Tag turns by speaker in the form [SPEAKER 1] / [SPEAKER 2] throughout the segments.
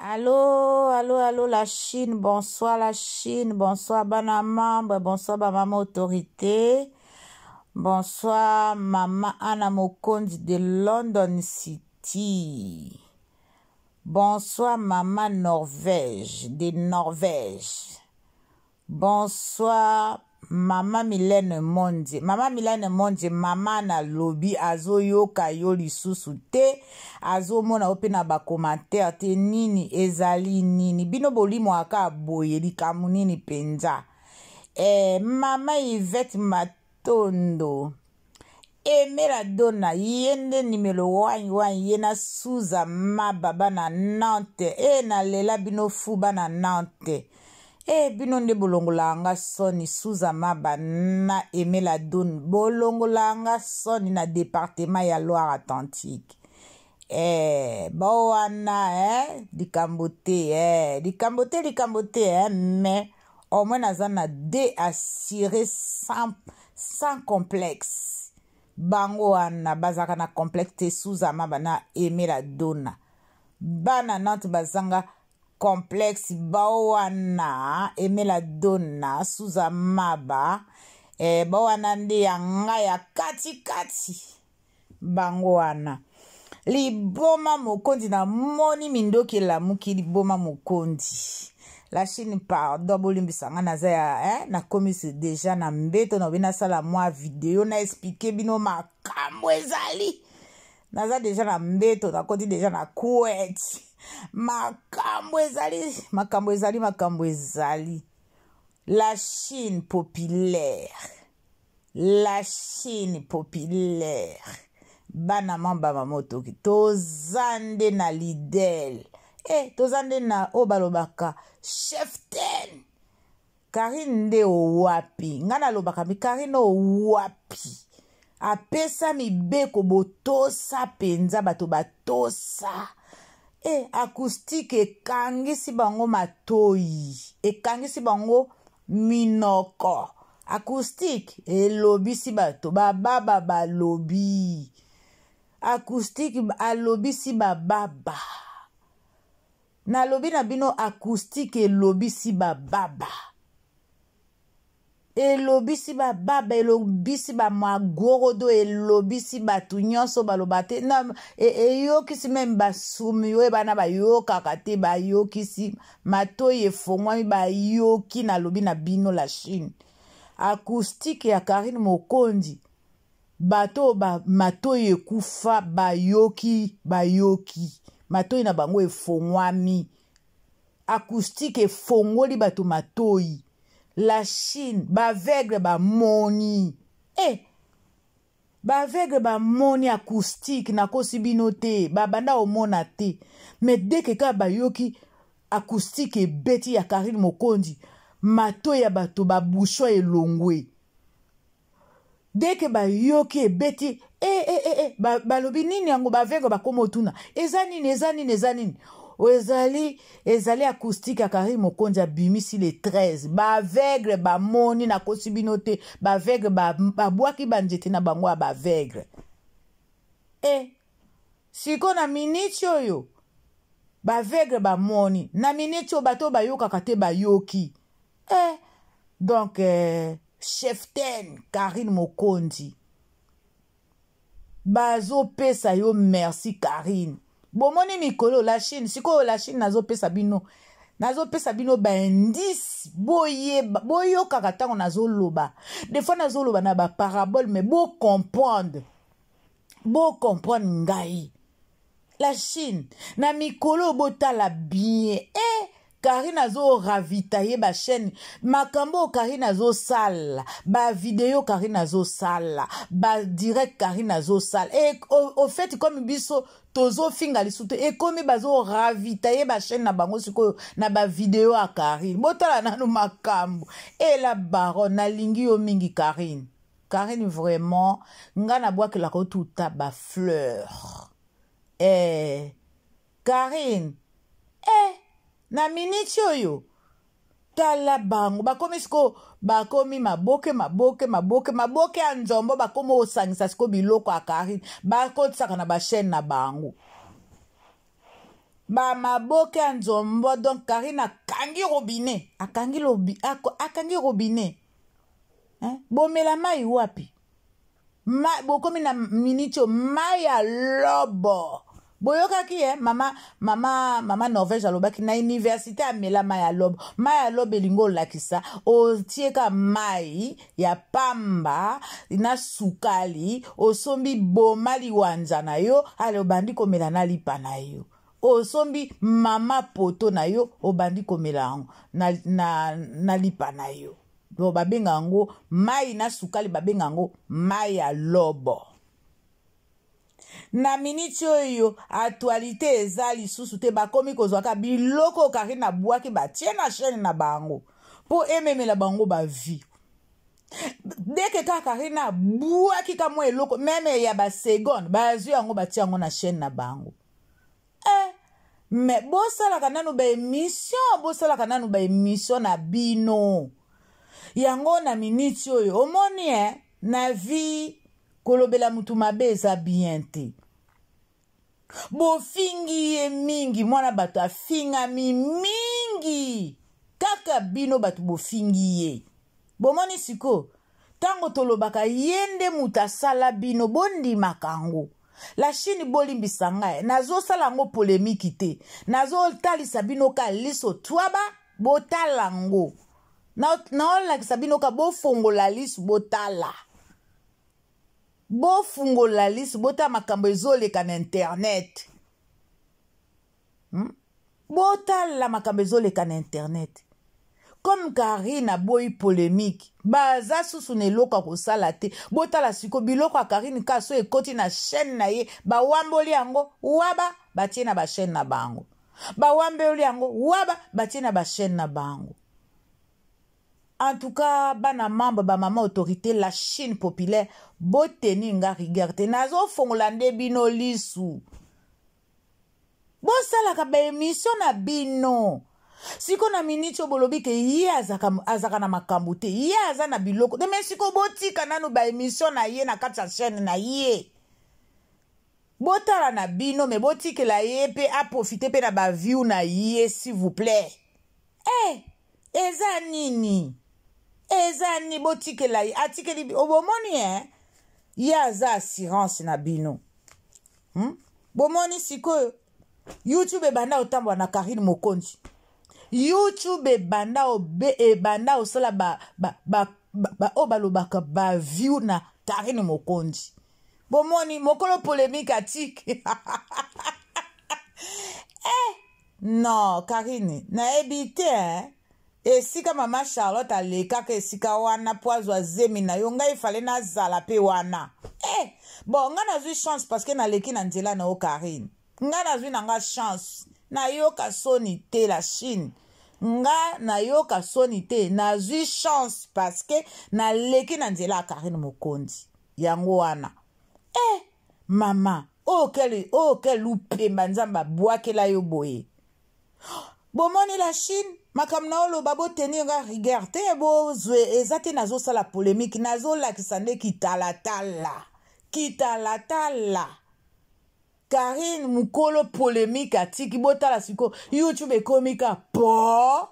[SPEAKER 1] Allo, allo, allo la Chine, bonsoir la Chine, bonsoir bana membre, bonsoir ba mama autorité, bonsoir mama Anna Mokonzi de London City, bonsoir mama Norvège de Norvège. Bonsoir mama Milene Mondje. Mama Milene Mondje, mama na lobi azoyoka yo lisusu te, azomona yo mpe na ba commentaire te. Nini ezali nini? Bino bolimwaka boye likambo nini mpenza? Eh, mama Yvette Matondo. Aime la donna ye nde numero wani wani ye na suza maba bana Nantes e na lela bino fu bana Nantes e bino nde bolongolaka nga soni suza maba na Aime la donna bolongolaka nga soni na departement ya Loire Atlantique eh bao wana eh likambo te eh likambo te likambo te eh mais au moins naza na de assuré sans, sans complexe bango wana bazalaka na complexe te suzama bana emela dona bana nantes bazanga complexe bao wana emela dona suza maba eh, bao wana nde ya nga ya katikati bango wana liboma mokonzi namoni mindoki elamuki liboma mokonzi la chine pardon bolimbisa nga naza ya eh, nakomi deja na mbeto naobi nasala mwa video na explike bino makambo ezali naza deja na mbeto nakoti deja na couette makambo ezali makambo ezali makambo ezali la chine populaire La Chine populaire bana mamba mamotoki toza nde na lidel e eh, toza nde na oyo balobaka chef ten karine nde owapi ngai nalobaka mi karine owapi apesa mibeko botosa mpenza bato batosa e eh, acoustique ekangisi bango matoi ekangisi bango minoko acoustique elobisi bato bababa balobi acoustique alobisi bababa nalobi na bino acoustique elobisi bababa elobisi bababa elobisi bamagorodo elobisi bato nyonso baloba te eyokisi e meme basumi oyo bana bayokaka te bayokisi matoi efongwami bayoki nalobi na bino la chine acoustique ya karine mokonzi bato oyo ba matoi ekufa bayoki bayoki matoi na bango efongwami acoustique efongoli bato matoi la chine baaveugle bamoni e eh, baaveugle bamoni acoustique nakosi bino te babanda komona te me deke kaka bayoki acoustique ebeti ya karine mokonzi matoi ya bato babouchon elongwe deke bayoki ebeti e, e, e, e, balobi nini yango baveugle bakoma otuna eza nini eza nini eza nini ezali ezali acoustique ya karine mokonzi abimisi le 13 baaveugle bamoni nakosi bino te baaveugle babwaki ba banzete na bango ya baaveugle e sikoyo na miniti oyo baaveugle bamoni na miniti oyo bato oyo bayokaka te bayoki eh, donc eh, cheftaine karine mokonzi bazopesa yo merci karine bomoni mikolo la chine sikoyo la chine nazopesa bino nazopesa bino baindice boyeba boyokaka ntango nazoloba des fois nazoloba na baparabole mais bocomprendre bocomprendre ngai la chine na mikolo botala bien eh, karine azo ravitaye bachaîne makambo oyo karine azosala bavideo karine azosala badirect karine azosala e au fait comme biso tozofinga lisusu te ekomi bazoravitaye bachaîne na bango sikoyo na bavideo ya karine botala nanu makambo ela baron nalingi yo mingi karine karine vraiment ngai nabwakelaka otuta bafleur eh, karine eh, na miniti oyo tala bango bakomi sikoyo bakomi maboke maboke maboke maboke ya nzombo bakomi osangisa sikoyo biloko ya karine bakotisaka na bachaine na bango. Bamaboke ya nzombo. Donc Karine akangi robinet, akangi lobi, akangi robinet, hein? Bomela mai wapi? Ma, bokomi na miniti oyo mai ya lobo. Boyokaki ye mama Norvège alobaki na université, amela mai ya lobo. Mai ya lobo elingi olakisa otieka mai ya pamba na sukali, osombi boma liwanza na yo, ale obandi komela na lipa na yo, osombi mama poto na yo, obandi komela yango na lipa na yo. Donc babenga yango mai na sukali, babenga yango mai ya lobo. Na miniti oyo actualité eza lisusu te, bakomi kozwaka biloko Karine abwaki, batie na chaîne na bango mpo ememela bango bavues. Deke kaka Karine abwaki ka mwa eloko même ya baseconde, bazwi yango, batie yango na chaîne na bango. Eh, mais bosalaka nanu baémission, bosalaka nanu baémission na bino yango. Na miniti oyo omoni e na vie, kolobela mutu mabe eza bien te. Bofingi ye mingi, mwana bato afingami mingi, kaka bino bato bofingi ye. Bomoni sikoyo, ntango tolobaka ye nde moto asala bino, bondimaka yango. La Chine, bolimbisa ngai, nazosala yango polémique te, nazotalisa bino ka liso twaba, botala yango. Naolakisa bino ka bofongola liso, botala, bofungola liso, botala makambo ezoleka na internet, Botala makambo ezoleka na internet. Comme Karine aboyi polémique, baza susu na eloko ya kosala te. Botala sikoyo biloko ya Karine ka so ekoti na chaîne na ye, bawamboli yango waba, batie na bachaîne na bango, bawamboli yango waba, batie na bachaîne na bango. En tout cas, bana membre, bamama autorité, la Chine populaire, boteni nga rigueur te, nazofongola nde bino lisu. Bosalaka baémission na bino. Siko na miniti oyo bolobi ke ye azaka na makambo te, ye aza na biloko te, mais siko botika nanu baémission na ye na kati ya chaîne na ye, botala na bino, mais botikela ye mpe aprofite mpe na bavues na ye, s'il vous plaît. Eh, eza nini? Eza nini? Botikela ye, atikeli. Bomoni e ye aza assurance na bino, Bomoni sikoyo, YouTube ebanda kotambola na Karine Mokonzi. YouTube ebanda obe, ebanda kosala ba, ba, ba, ba, ba, oyo balobaka bavues na Karine Mokonzi. Bomoni mokolo polémique atiki. Eh non, Karine, nayebi te, eh? Esika mama Charlotte alekaka esika wana mpo azwa zemi na yo, ngai fale nazala mpe wana. Eh, bon, ngai nazwi chance parce que naleki na nzela na yo, Karine. Ngai nazwi na nga chance, nayoka soni te. La Chine, nga nayoka soni te, nazwi chance parce que naleki na nzela ya Karine Mokonzi. Yango wana, eh mama oyo, quel lupemba Nzambe abwakela yo boye! Bomoni la Chine, makambo na oloba, botenir nga rigueur te, bozwe eza te. Nazosala polémique, nazolakisa nde kitalatala, kitalatala. Karine mokolo polémique atiki, botala sikoyo YouTube ekomi ka po,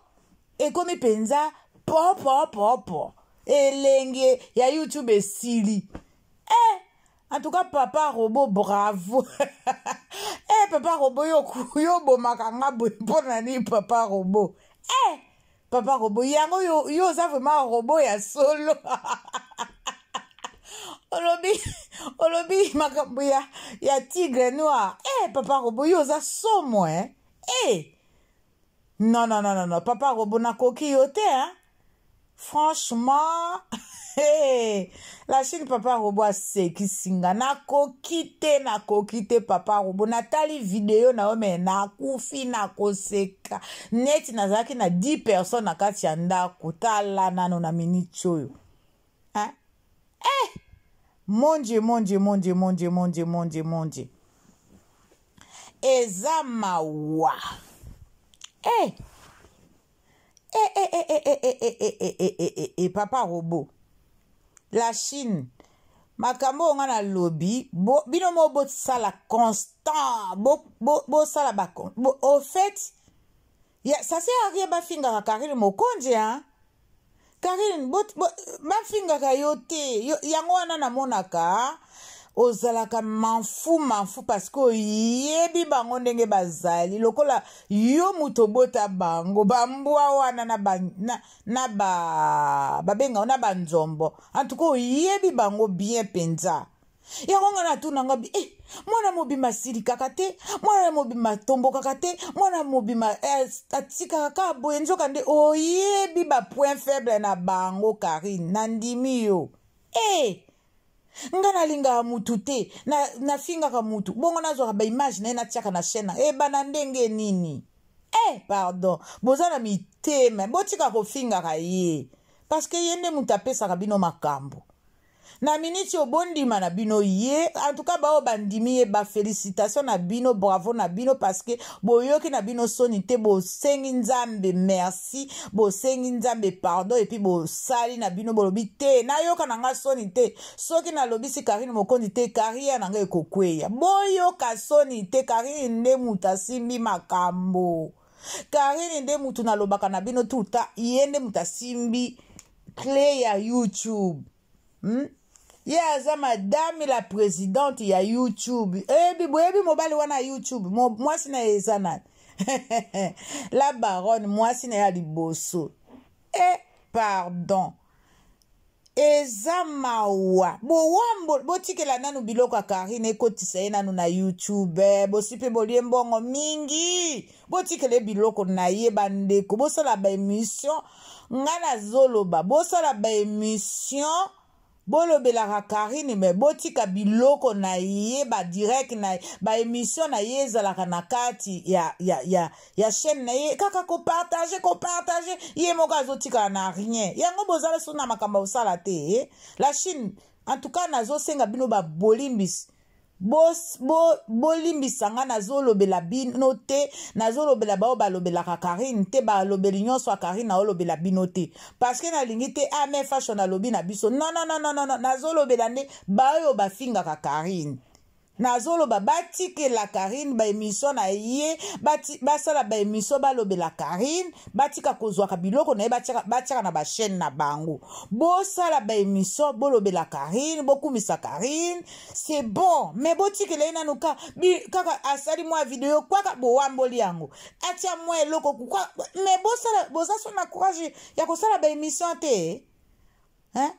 [SPEAKER 1] ekomi mpenza po po po po, elenge ya YouTube esili. Eh, en tout cas, papa robot, bravo. Eh, papa robot, yo yo bomaka nga boye mpo na nini, papa robot? Eh, papa robot, yango yo, yo oza vraiment robot ya solo. Olobi makambo ya tigre noir. Eh, papa robot, yo oza somo, eh? Eh, non, non, non, non, non, papa robot, nakoki yo te, hein? Franchement, hey, la Chine, papa robot asekisi nga, nakoki te, nakoki te. Papa robot, natali video na yo, mais nakufi nakoseka neti nazalaki na 10 personnes na kati ya ndako. Tala nano na miniti oyo, hein? Eh, mon Dieu, mon Dieu, mon Dieu, mon Dieu, mon Dieu, mon Dieu, mon Dieu, eza mawa. Eh eh eh eh eh eh eh eh eh eh eh eh eh, papa robot, la Chine. Makambo oyo nga nalobi, bo, bino moko bosala constant, bosala bo, bo ba, bo, au fait, ya, ça sert à rien bafingaka Karine Mokonzi, hein? Karine, bafingaka yo te. Yo, yango wana namonaka ozalaka manfu manfu parce que oyebi bango ndenge bazali lokola yo moto obota bango bambwa wana na ba, na, na ba babenga na banzombo en tout cas oyebi bango bien mpenza. Yango nga natuna nga bi eh, mwana mobima asilikaka te, mwana mobima atombokaka te, mwana mobima eh, atikaka kaka boye, nzoka nde oyebi ba point faible na bango. Karine, nandimi yo eh, nga nalingaka mutu te, nafingaka mutu bongo nazwaka ba image na ye natiaka na chaîne ebana ndenge nini? Eh, pardon, boza na mitema, botika kofingaka ye parce que ye nde mutu apesaka bino makambo na miniti oyo. Bondima na bino ye. En tout cas, baoyo bandimi ye, bafélicitation na bino, bravo na bino, parce que boyoki na bino soni te, bosengi Nzambe merci, bosengi Nzambe pardon, et puis bosali na bino, bolobi te: nayoka na nga soni te, soki nalobisi Karine Mokonzi te, carrière na nga ekokweya. Boyoka soni te. Karine nde moto asimbi makambo. Karine nde mutu nalobaka na bino tuta, ye nde moto asimbi clé ya YouTube, Ye aza madame la présidente ya YouTube. Eyebi, boyebi mobali wana ya YouTube, mwasi na ye eza nani? La baronne, mwasi na ye ya liboso. E pardon, eza mawa. Bowambo, botikela nanu biloko ya Karine, ekotisa ye nanu na YouTube. Bosi mpe bolie mbongo mingi, botikela biloko na ye. Bandeko, bosala baémission, nga nazoloba, bosala baémission, bolobelaka Karine, me botika biloko na ye, badirect na baémission na ye ezalaka na kati ya chaîne na ye. Kaka kopartage, kopartage, ye moko azotikala na rien. Yango bozala so na makambo ya kosala te, eh? La Chine, en tout cas, nazosenga bino babolimbisi, bolimbisa nga, nazolobela bino te, nazolobela bao balobelaka Karine te. Balobeli nyonso ya Karine, naolobela bino te, parce que nalingi te ame fashion alobi na biso. Non, non, non, non, non, nazolobela nde baoyo bafingaka Karine. Nazoloba batikela Karine baémission na ye, basala baémission, balobela Karine, batika kozwaka biloko na ye, batiaka na bachaîne na bango. Bosala baémission, bolobela Karine, bokumisa Karine, c'est bon, mais botikela ye nanu kaka asali mwa video, kwaka bowamboli yango, atia mwa eloko. Mais bosala, boza so na courage ya kosala baémission te, hein?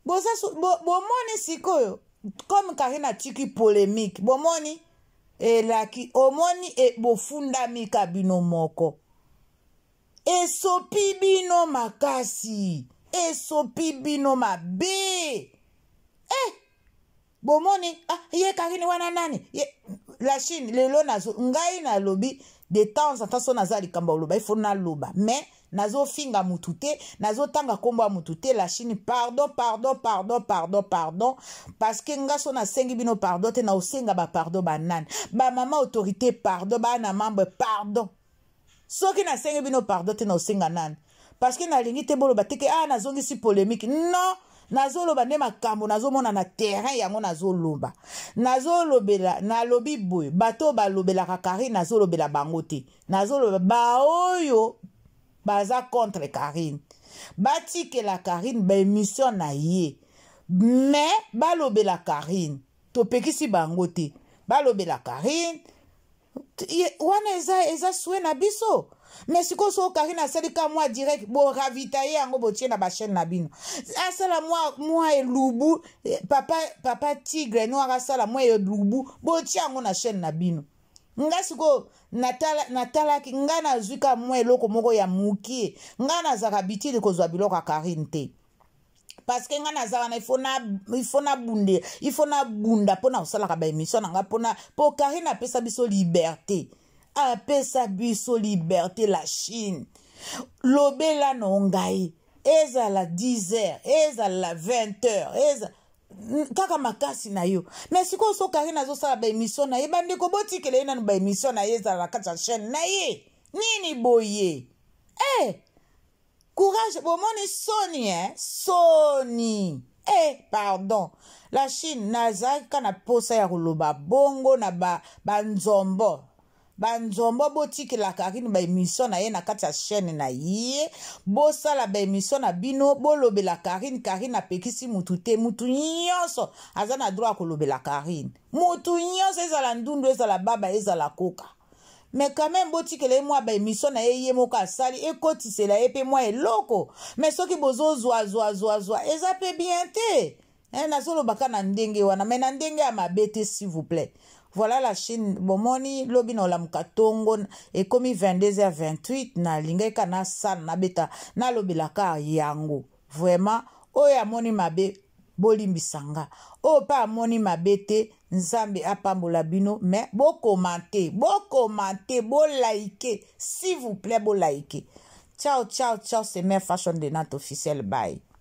[SPEAKER 1] Boza bomoni sikoyo comme Karine atiki polémique, bomoni elaki, omoni e, bofundami ka bino moko, esopi bino makasi, esopi bino mabe. Eh, bomoni, ah, ye Karine wana nani ye? La Chine, lelo nazo, ngai nalobi de temps en temps, so naza likambo oloba, ifo naloba, mais nazofinga mutu te, nazotanga nkombo ya mutu te. La Chine, pardon, pardon, pardon, pardon, pardon, parce que nga so nasengi bino pardon te, naosenga bapardon banani? Bamama autorité, pardon. Bana membre, pardon. Soki nasengi bino pardon te, naosenga nani? Parce que nalingi te boloba te ke ah, nazongisi polémique. Non, nazoloba nde makambo nazomona na terrain, yango nazoloba, nazolobela. Nalobi boye, bato oyo balobelaka Karine, nazolobela bango te, nazoloba baoyo baza contre Karine. Batikela Karine baémission na ye, mais balobela Karine, topekisi bango te, balobela Karine wana eza swe na biso. Mais sikoyo so Karine asali ka mwa direct, boravitaye yango, botie na bachaîne na bino. Asala mwa elubu, papa Tigre Noir asala mwa elubu, botie yango na chaîne na bino. Nga sikoyo natalaki, nga nazwi ka mwa eloko moko ya mokie. Nga nazalaka bitili kozwa biloko ya Karine te, parce que nga naza wana, ifo nabunde, ifo nabunda mpo na kosalaka baémission na nga, mpona mpo Karine apesa biso liberté, apesa biso liberté. La Chine, lobela no ngai, ezala 10 heures, ezala 20 heures, eza kaka makasi na yo. Mais sikoyo so Karine azosala baémission na ye, bandeko, botikela ye nanu baémission na ye, ezala na kati ya chaîne na ye. Nini boye? Eh, courage, bomoni soni, eh? Soni. Eh, pardon, la Chine, nazalaki kaka na posa ya koloba bongo na banzombo ba banzombo. Botikela Karine baémission na ye na kati ya chaîne na ye. Bosala baémission na bino, bolobela Karine. Karine apekisi mutu te. Mutu nyonso aza na droit ya kolobela Karine, mutu nyonso, ezala ndundu, ezala baba, ezala koka. Mais quand même, botikela ye mwa baémission na ye, ye moko asali, ekotisela ye mpe mwa eloko. Mais soki bozozwazwazwazwa, eza mpe bien te. Eh, nazolobaka na ndenge wana, mais na ndenge ya mabe te, s'il vous plaît. Voilà la Chine. Bomoni, lobi na olamuka ntongo, ekomi 22h28, nalingaki ka nasala, nabeta, nalobelaka yango. Vraiment, oyo amoni mabe, bolimbisa nga. Oyo mpe amoni mabe te, Nzambe apambola bino. Mais bocommenter, bocommenter, bolike, s'il vous plaît, bolike. Ciao, ciao, ciao. C'est Mère Fashion de Nat officiel. Bye.